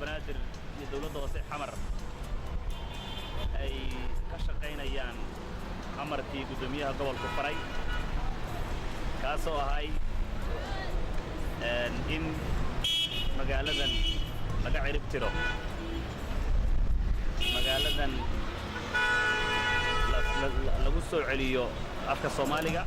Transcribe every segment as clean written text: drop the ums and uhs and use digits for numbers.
Banaadir iyo dowladda hoose Xamar ay ka shaqaynayaan amarkii guddoomiyaha gobolku faray, kaasoo ahay in magaaladan laga cirib tiro, magaaladan lagu soo celiyo afka Soomaaliga.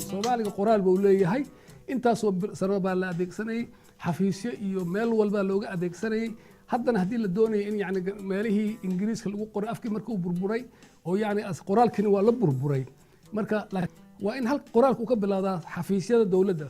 Soomaaliga qoraal buu leeyahay. Intaasoo sano baa la adeegsanayay, xafiisyo iyo meel walbaa looga adeegsanayay. Haddana haddii la doonaya in yani meelihii Ingiriiska lagu qoray, afkii marka uu burburay oo yani qoraalkini waa la burburay, marka waa in hal qoraalku ka bilowdaa xafiisyada dowladda.